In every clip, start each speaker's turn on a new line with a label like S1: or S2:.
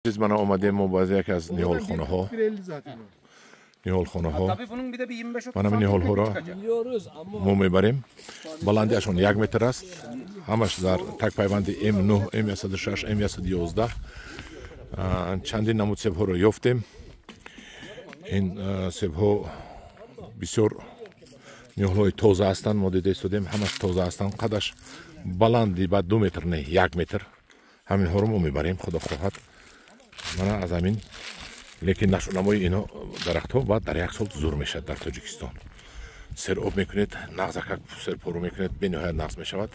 S1: Чиз мана омадем мо ба яке аз ниҳолхонаҳо.
S2: 1.50 zaten o.
S1: Ниҳолхонаҳо.
S3: Tabii bunun bir de bir 25-30
S1: Mana bu
S3: santim
S1: niholxona
S3: çıkacak.
S4: Biliyoruz ama
S1: мо мебарем. Баландиашон 1 метр аст. Ҳамаш дар такпайванди М9, М106, М111. Чандин намуд себҳоро ёфтем. Ин себҳо бисёр ниҳолҳои тоза ҳастанд. Мо дида истодем, ҳамаш тоза ҳастанд. Қадаш баланди ба 2 метр не, 1 метр. Ҳаминҳоро мо мебарем, худо хоҳад. Мана аз ҳамин, лекин нашъунамои ино дарахтҳо баъд дар як сол зур мешавад. Дар Тоҷикистон сероб мекунед, нағзакак серпору мекунед, бениҳоят нағз мешавад.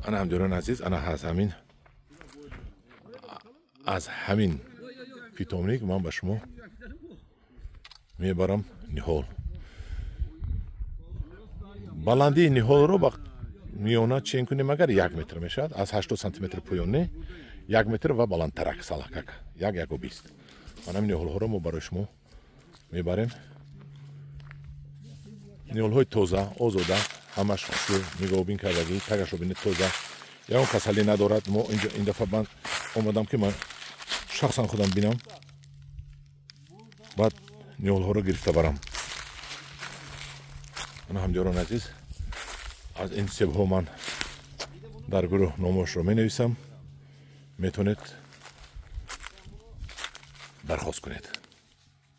S1: Ана, ҳамдиёрони азиз, ана аз ҳамин питомник ман ба шумо мебарам ниҳол. Баландии ниҳолро ба миёна чен кунем агар, 1 метр мешавад. Аз 80 сантиметр поён не, 1 метр ва баландтарак салакак як, 1,20. Ман ҳамин ниҳолҳоро мо барои шумо мебарем. Ниҳолҳои тоза, озода, ҳамаш хушрӯ, нигоҳубин кардагӣ. Тагашро бинед, тоза, ягон касалӣ надорад. Мо инҷо ин дафъа ман омадам, ки ман шахсан худам бинам, баъд ниҳолҳоро гирифта барам. Ана, ҳамдиёрони азиз, аз ин себҳо ман дар гурӯҳ номошро менависам, метавонед дархост кунед.